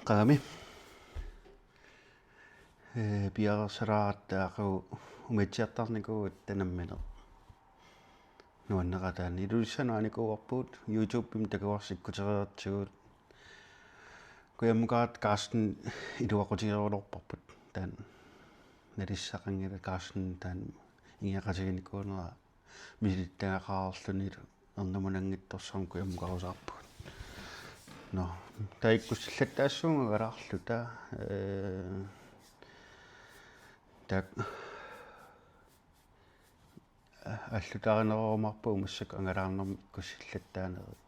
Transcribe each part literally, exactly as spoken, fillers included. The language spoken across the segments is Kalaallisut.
Qagami. Ee, piareersaraaratta aqagu umiatsiartarnikuugatta nammineq. Nuanneqaaq taanna. Ilulissani aanikuuarpugut, YouTube-imi takuarsi ikkutereertigut. Kujammukaat Carsten iluaqutigeruloorparput. Taanna nalissaqanngilaq Carsten taanna ingerlaqatiginikuunera misilittagaqareerlunilu ernumananngitsorsuarmik kujammukarusaarpugut. Nå, taava ikkussillattaassuunga angalaarluta, ee, taak-, aallutaarinerumaarpugut massakkut angalaarnermik ikkussillattaanerit.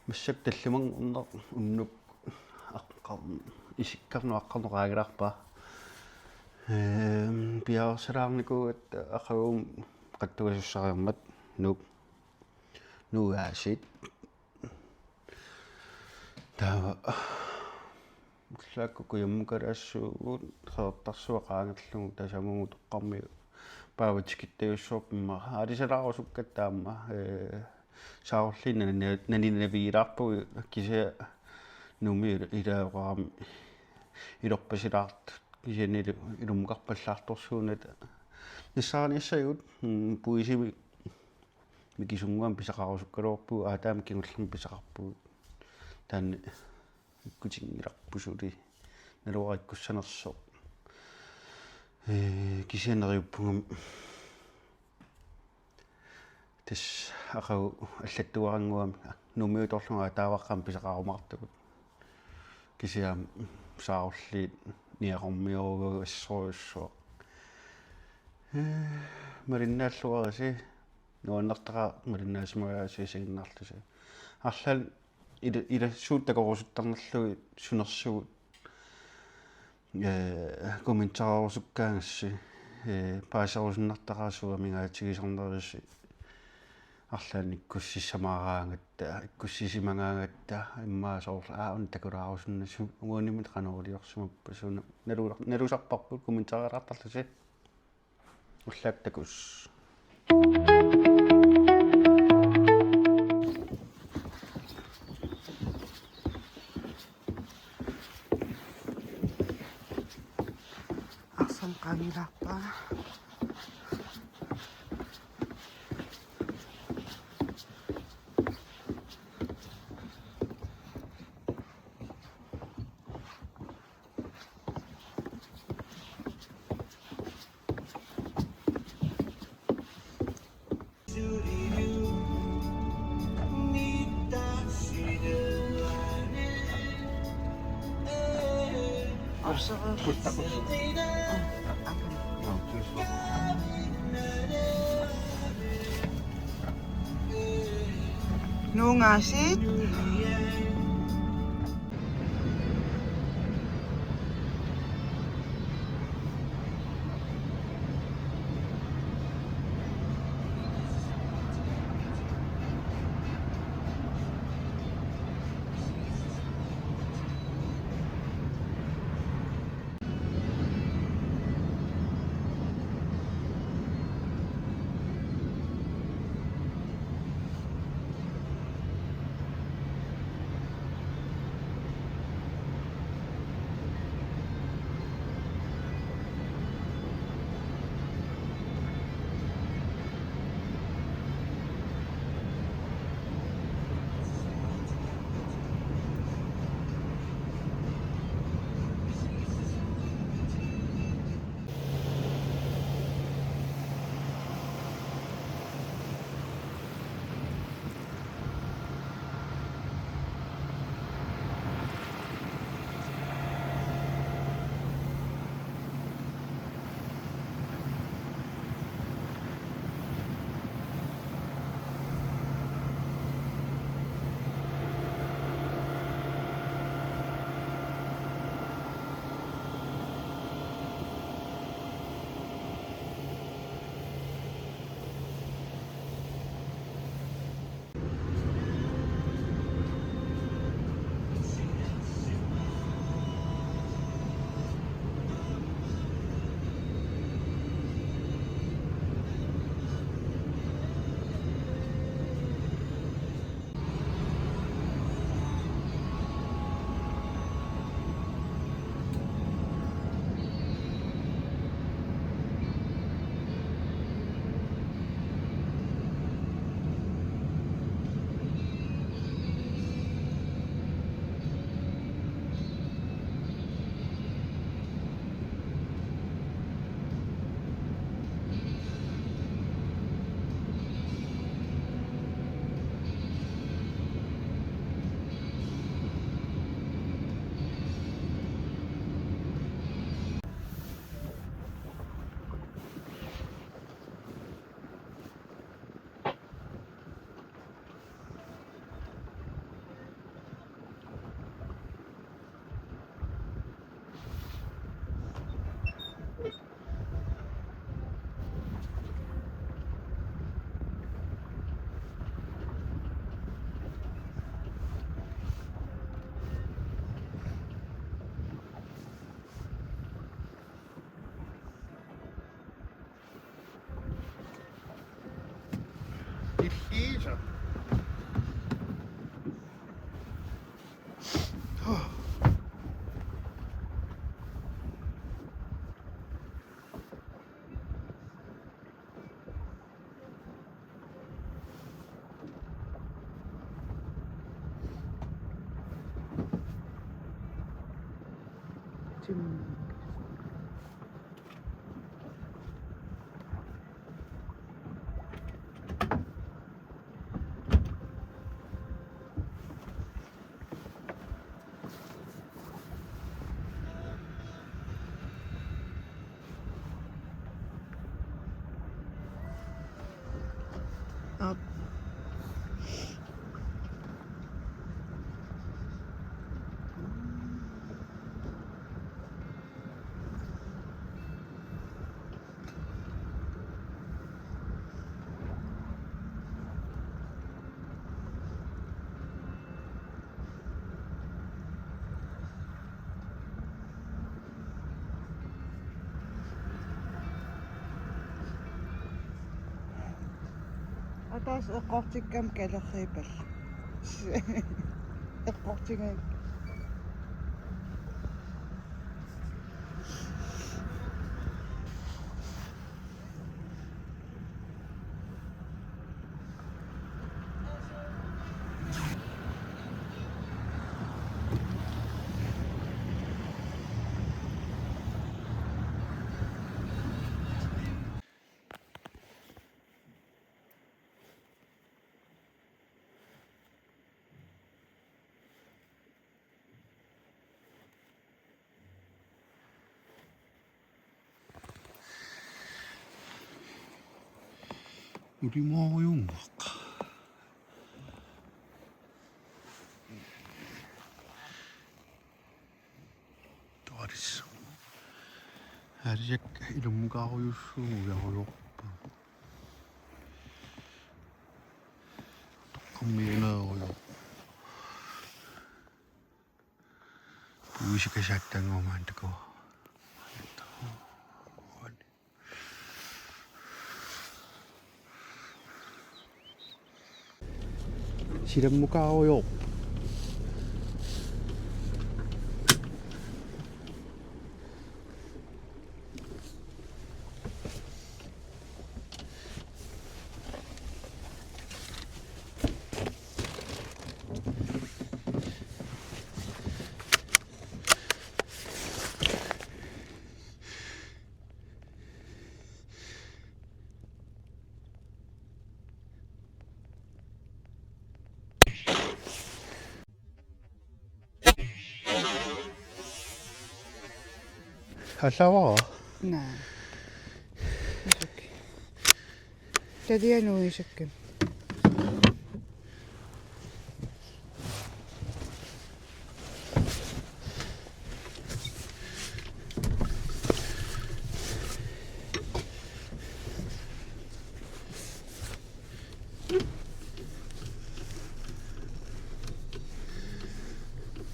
Massakkut tallimanngorneq unnuk aqqar-, isikkarneq aqqarneq qaangilaarpaa. Ehm, piareersalaarnikuugatta aqaguani qattugasussariarmat Nuuk. Nuuk aasiit. Taava ullaakkut kujammukalaassaagut, qeqertarsuaq qaangerlugu tasamut toqqarmiut paavatikittaajussuarput immaqa aalisalaarusukkatta aamma, ee, saarulliit nani-, naninavigilaarpagut kisianni Nuummi ilaasoqarami ilorpasilaartut kisianni ilu-, ilummukarpallaartorsuugut. Nassaariniassagut, mm, puisimi mikisunnguamik pisaqarusukkaluarpugut, aataamik kingullermik pisaqarpugut. Taanna ikkutinngilarput suli. Naluara ikkussanersoq. Ee, kisianni neriuppunga tassa aqagu allattuarannguamik Nuummiutoorlunga aataavaqqamik pisaqarumaartugut. Kisianni saarulliit niaqormiorujussuaq. Ee, malinnaalluarisi, nuannertaqaaq malinnaasimagaasi isiginnaarlusi. Arlaannik ila-, ilaa suut takorusuttarnerlugit sunersugut, ee, kommentarerusukkaangassi, ee, paaserusunnartaqaaq suut amigaatigisarnerisi. Arlaannik ikkussissamaaraangatta, ikkussisimagaangatta, immaqa soorlu, aa, una takulaarusunnagu, uanimi qanoq iliorsimappat, suna nalular-, nalusarparput, kommentarertarlusi. Ullaakkut takuss. Arsaq qaangilaarpaa. Nuuk aasiit. Iisa. Aap. Ataaseq eqqortikkama kalerriipallu. Eqqortigaakka. Ulimoorujunnaq. Tuaris. Arisakka ilummukaarujussuuvoq, ujarujoorpaa. Toqqammiunaarujoorpaa. Puisikasaattanngormaan takuara. Silammukaarujoorpoq. Allaavara? Naa. Isuk. Tadianu isukkim.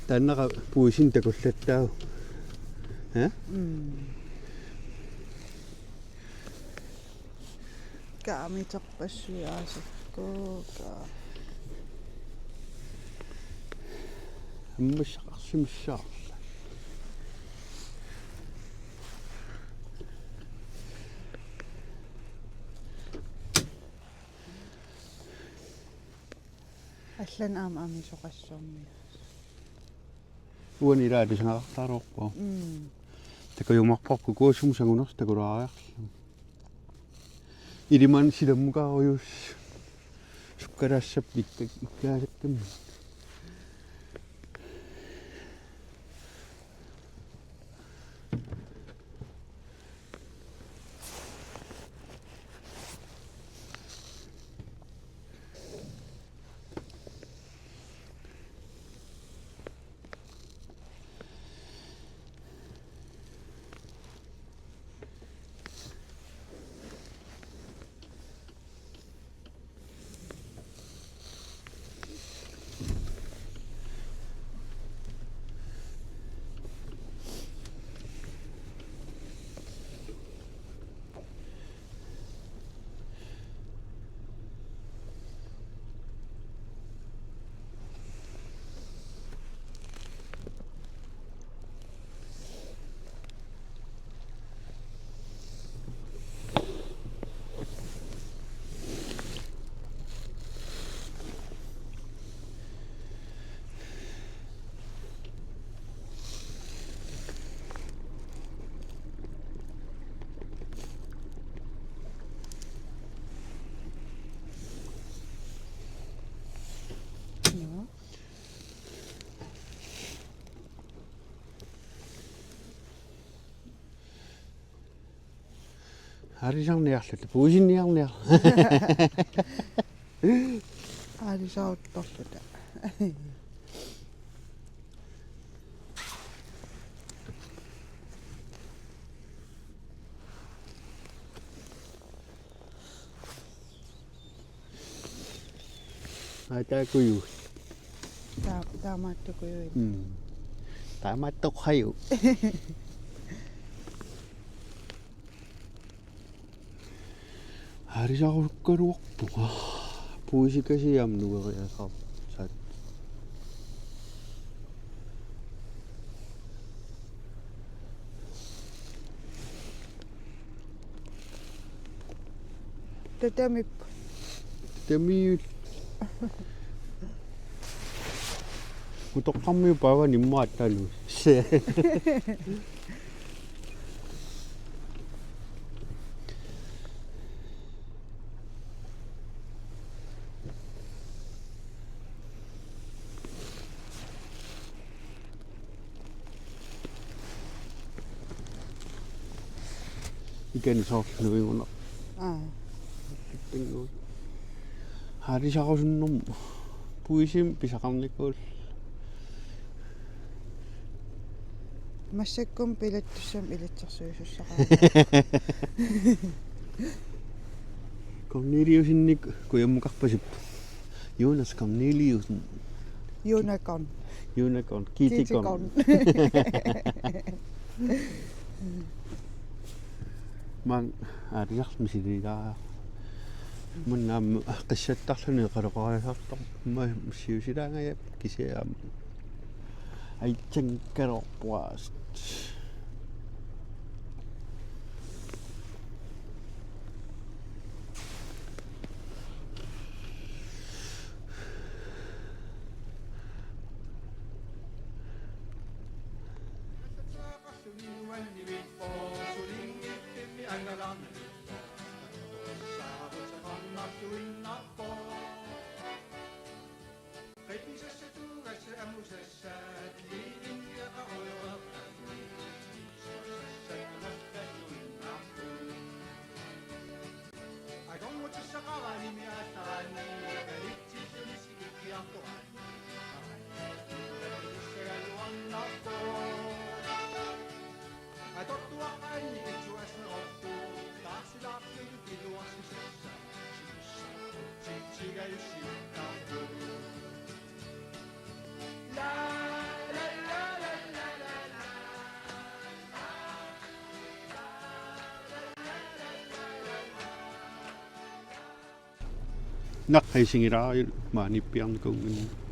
Taannaqa puisin takullattaaq. Ja? Mm. Kaamiterpassuit aasakkuuka. Ammassaqarsimassaarla. Allan aamma amisoqassuarmiaas. Uani ilaat pisangaqartaroorpoq. Mm. Takujumaarparput kuassumut sangunersoq takulaariarlugu. Iliman silammukaarujuussaq. Sukkalaassapput ikka-, ikkaasakkammat. Aalisarniarluta, puisinniarniar. Aalisaruttorluta. Ai, takuju. Ta-, taamaattukujuit. Mm. Taamaattoqajuit. Aalisarukkaluarpunga. Puisikasiam nueriasaat. Tatamip. Tatamiut. Utoqqarmiut paavani immaqa attaanut. Ikani soorlu nuigunaq. Aa. Pingu. Aalisarusunnermut puisimi pisaqarnikuulluni. Massakkut pilattussamik ilitsersuisussaqaanga. Corneliusenit kujammukarpasippoq. Jonas Corneliusen. Unicorn. Unicorn. Kitty Corn. Kitty Corn. Maanga aalisarluni misililaarlunga. Maanna aamma qissattarluni eqaloqariasartoq. Maanga siusilaangajappoq kisianni aamma. Aitsankaroorpuast. Naqqaq isigilaarluni maaniippiarnikuunnginnami.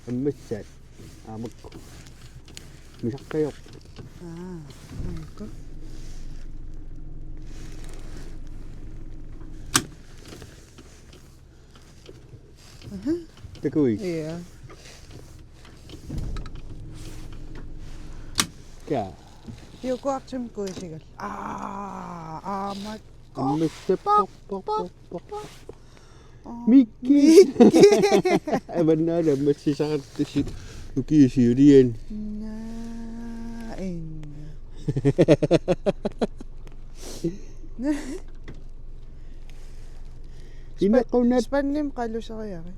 Ammassaat aamakku. Misaqqajoq. Aa, aamakku. Aha. Takuuk. Ja. Ka. Joku artim kuisigal. Aa, aamakku. Ammassaat poq, poq, poq, poq. Mikki. Mikki. Avannaana massisaqartusi ukiusiulian. Naa, inga. Inaqunat. Spannim qalusariari.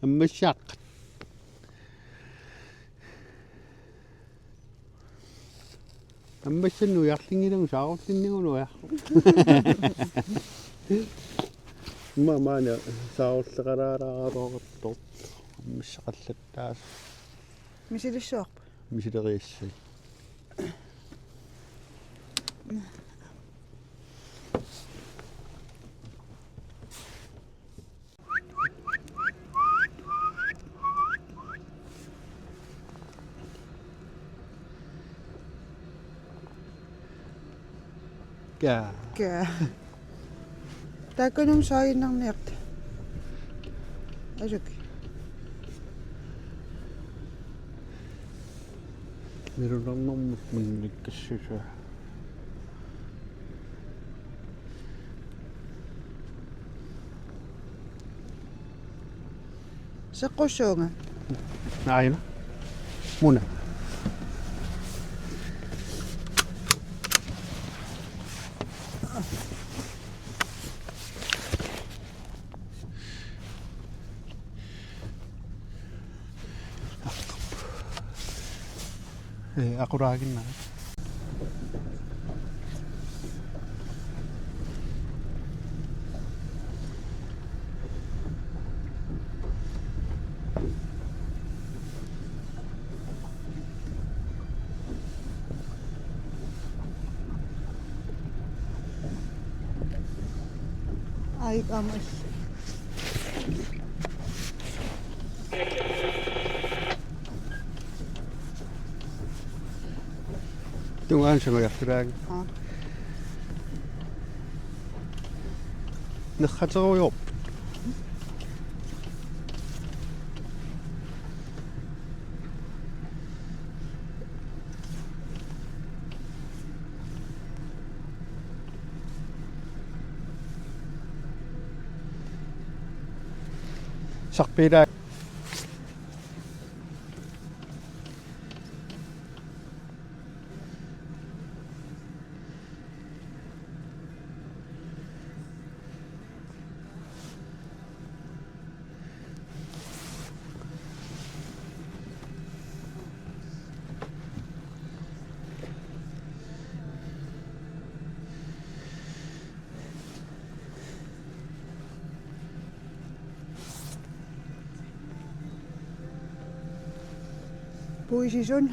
Ammassaat. Ammassaat nujarlinngilagut saarullinnigut nujar. Immaqa maani saarulleqalaalaartoq. Ammassaqallattaasut. Misilissuarput? Misileriassaat. Ka. Ka. Taakkununnga soiinnarniarta. Asuk. Nalunarnermut munnikkassusaa. Seqqussuunga. Naajuna. Muna. Ee, aqulaaginnaq. Ai, kamas. Tungaanut samagaffilaagipput. Aa. Nerraterujoorput. Sarpiilaa. Puisisun.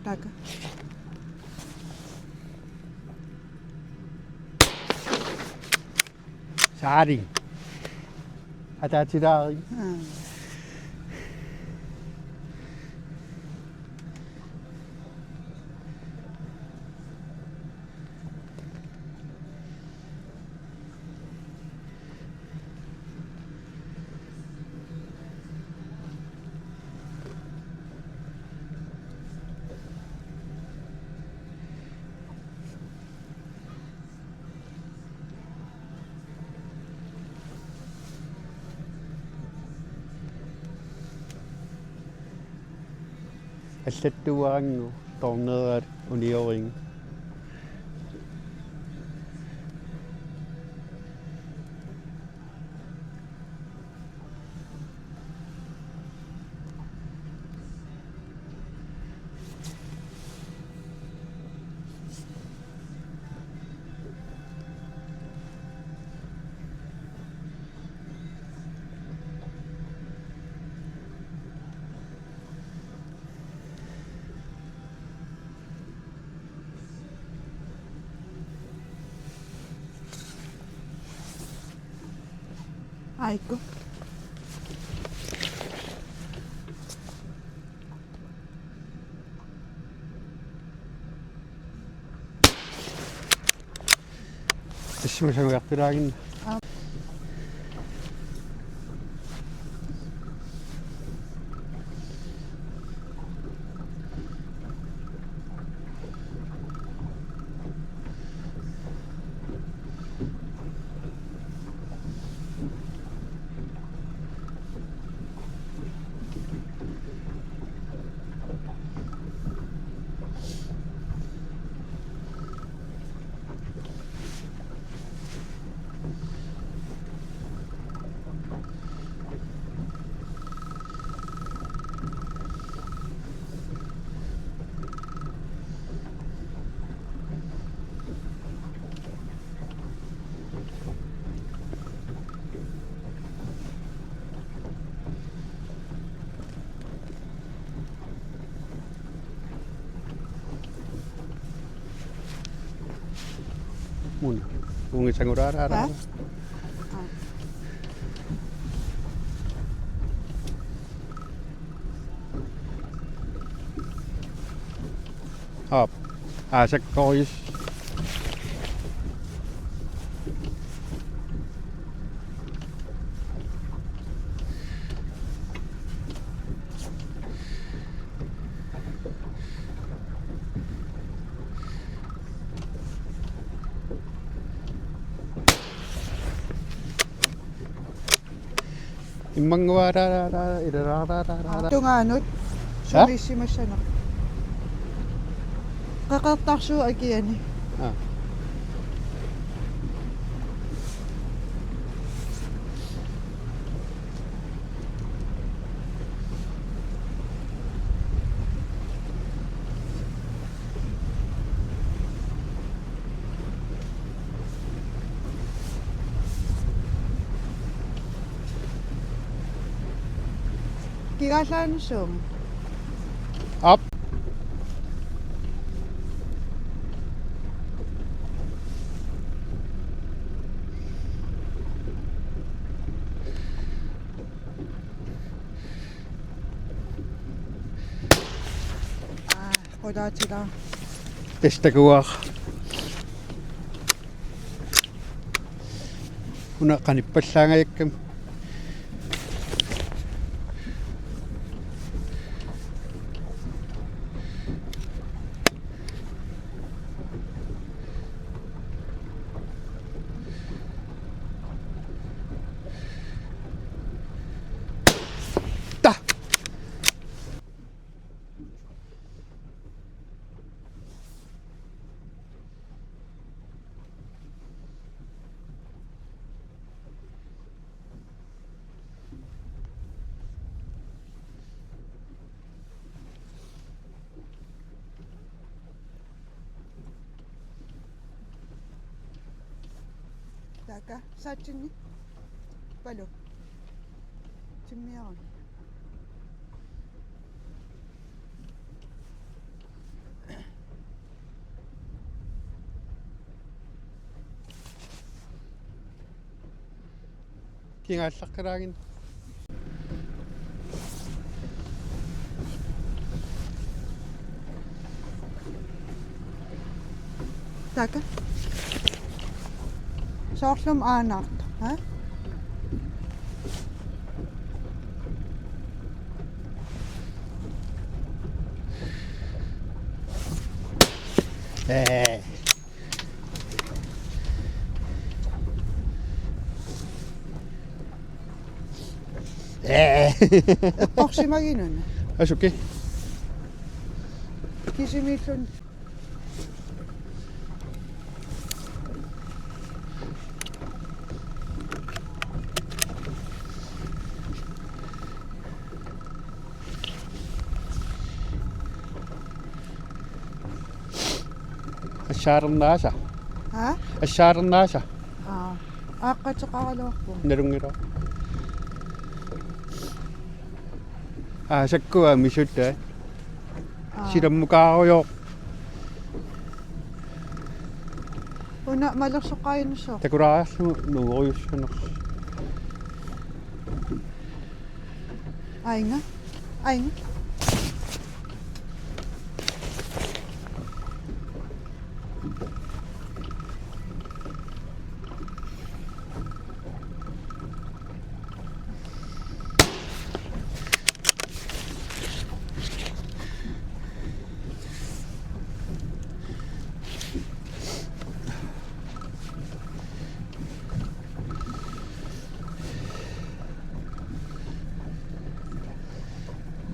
Taakku. Saari. Ataatilaari. Aa. Allattuaranngu tornerat uniorinnga. Aajuku. Tassa samagaffilaaginnaq. Aa. Una. Ungisangulaaraara. Ha? Aap. Aasakkorius. Immannguaraaraara, ilaraaraaraara. Tungaanut. Ha? Sumiissimassaneq. Qeqertarsuup akiani. Aa. Kigaallaannassuugut. Aap. Aa, qulaatilaaq. Tassa takuara. Una qanippallaangajakkami. Ta! Taakka, saatsinni. Palu. Timmiarami. Kigaallaqqilaaginna. Taakka. Soorlumi aanaartoq, ha? Ee. Ee. Eqqorsimaginuna. Asuki. Kisimiilluni. Assaalernaasa. Ha? Assaalernaasa. Aa. Aaqqateqaraluarpunga. Nalunngilara. Aa, sakkua misutta. Aa. Silammukaarujoq. Una malersoqqaajunnassooq. Takulaariarlugu nuugorujussuunersoq. Ainga. Ainga.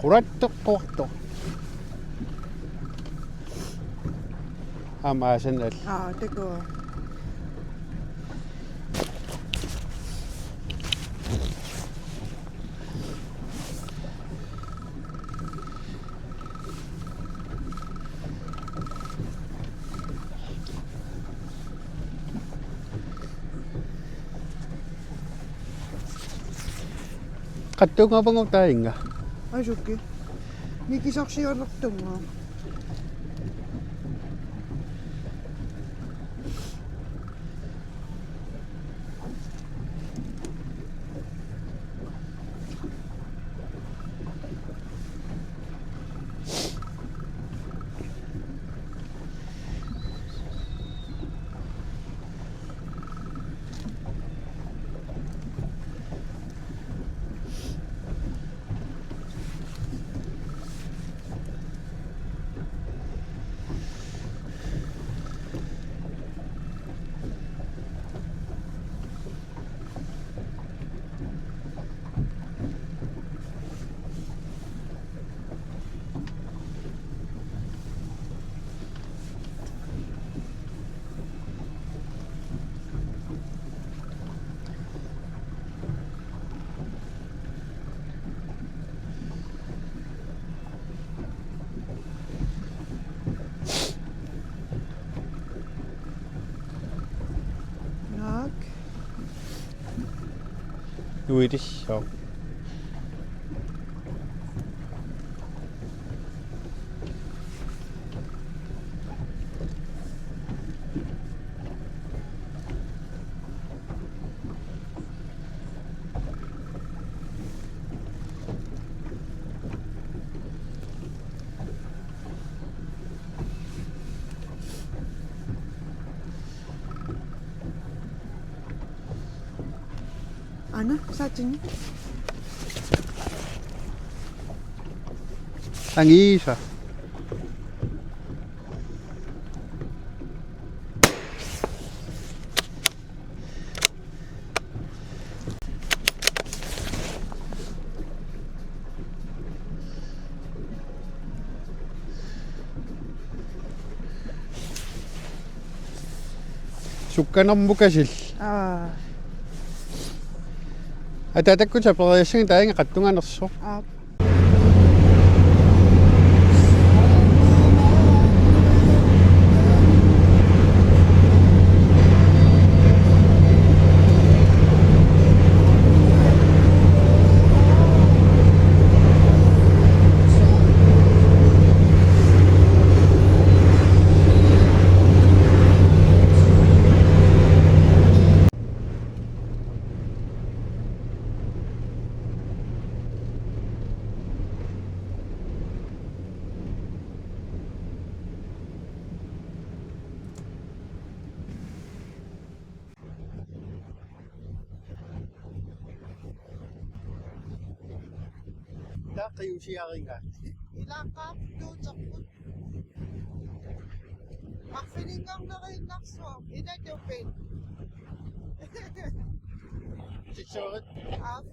Qulattoq, qulattoq. Aamma asanal. Aa, takuuk. Qattuunngaapanngortaa inga. Asuki. Mikisarsiorlertunngooq. Uilissoq. Aana, saatsinni. Angiisa. Sukkanermukasill. Aa. Ataatakkut saperiassangi taanna qattunganersoq. Aa. Taqiusiariga. Ilaqartuuterput. Arfininngorneriinnarsuaq inatupit. Sisorit. Aap.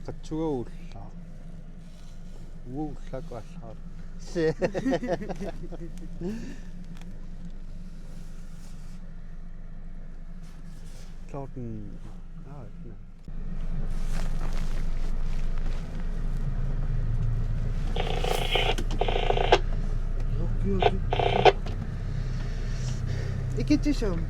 Qatsuga ullaaq. Uagut ullaakkut allaat. Klokken. Ah, ja. Ikitsisum.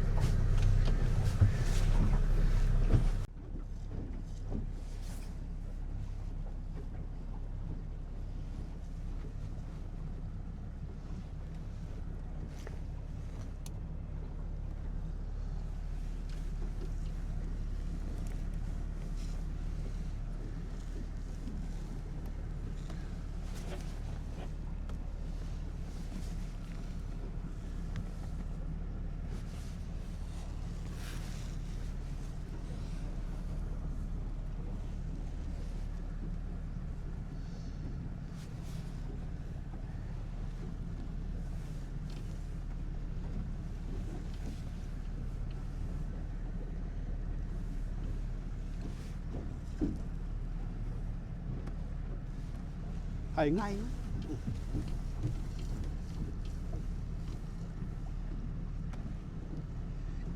Ainga. Ainga.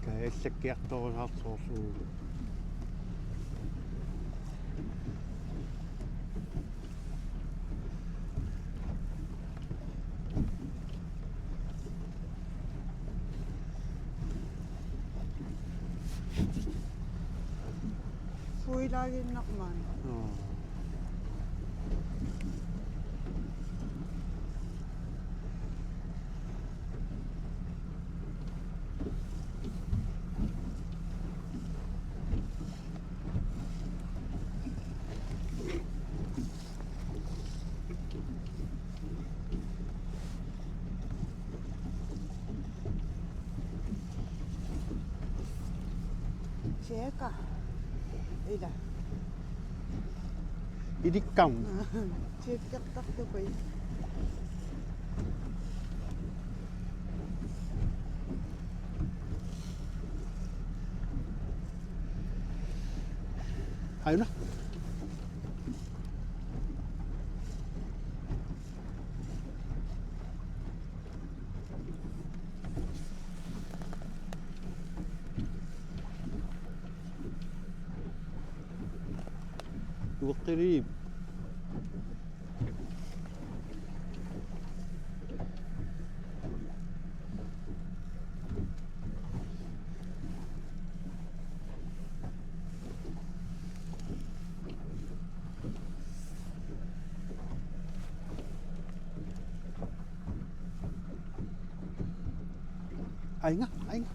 Kajallakkiartorusaartoorsuuvoq. Puilaaginnarmaan. Aa. Cirka. Ila. Ilikkarn. Tjekkertartupai. Aajuna. Tuoqqiriim. Aajuna, aajuna.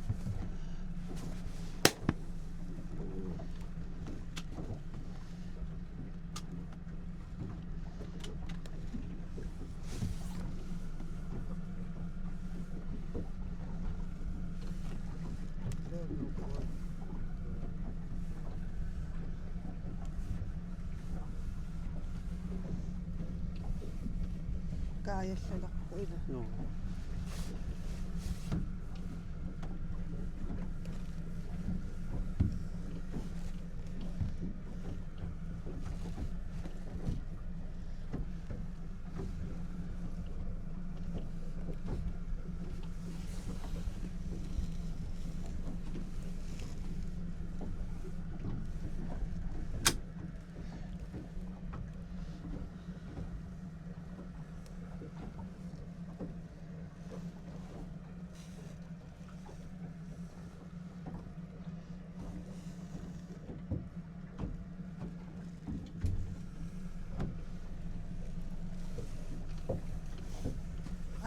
Kaajallalaqaaq ila. Joo.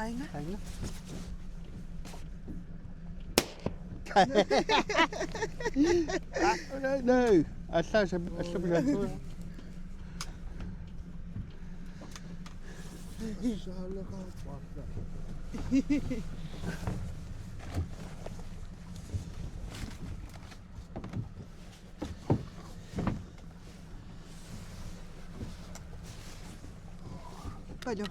Aajuna. Aajuna. Ah, no, no. Alla sap-, alla sap-. Palun.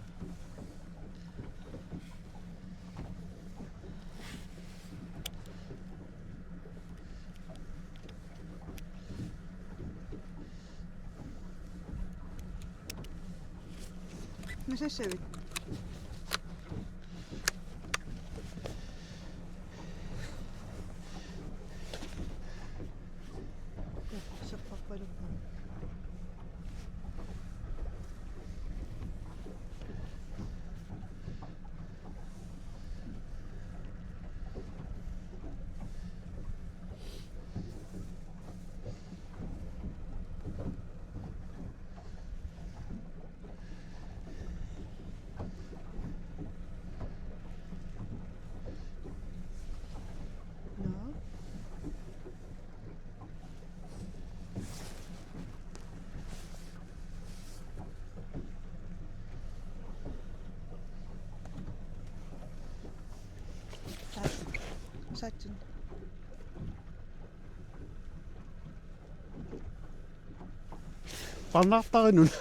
Missassavit? Seqqarpaluppoq. Nå. Saatin. Saatin. Parnaartarinut.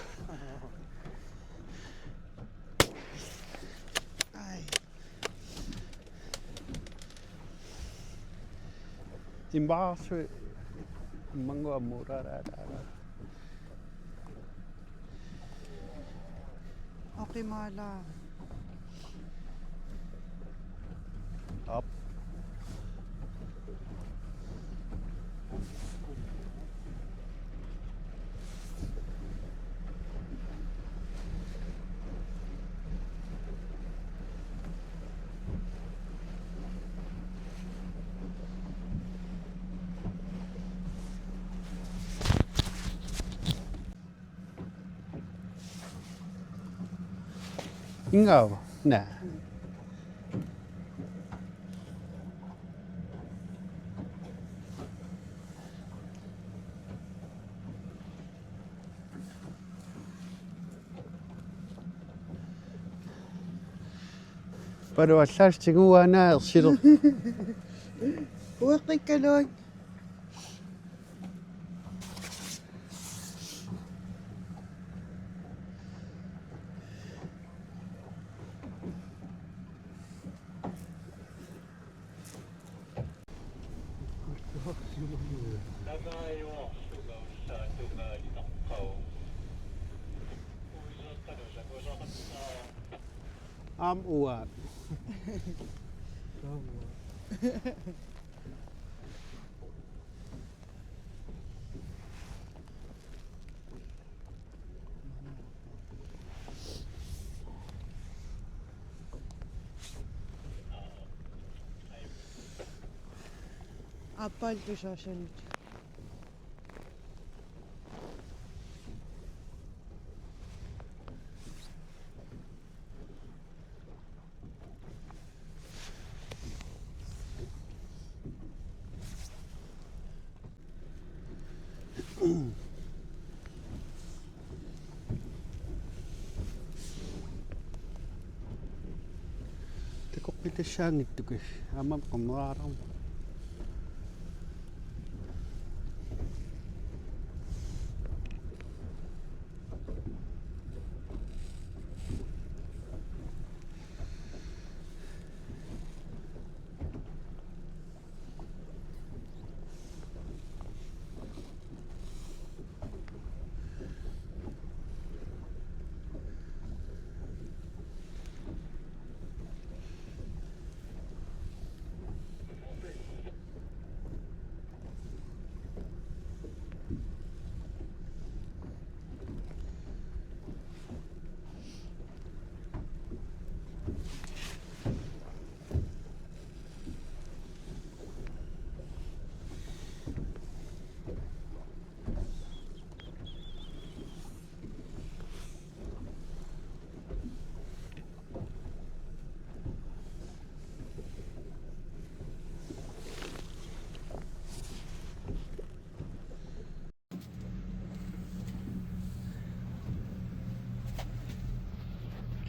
Ai. Immaarsu-, immangu ammuuraaraaraara. Oqimaalaaq. Aap. Ingaava? Naa. Paluallaassutigua una ersileq. Ueqqikkaluak. Aamma uanga. Aappaalu tusaasanut. Takoqqitassaanngitsukkut aamma qumeraarama.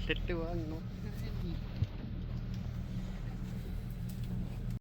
Tettuango.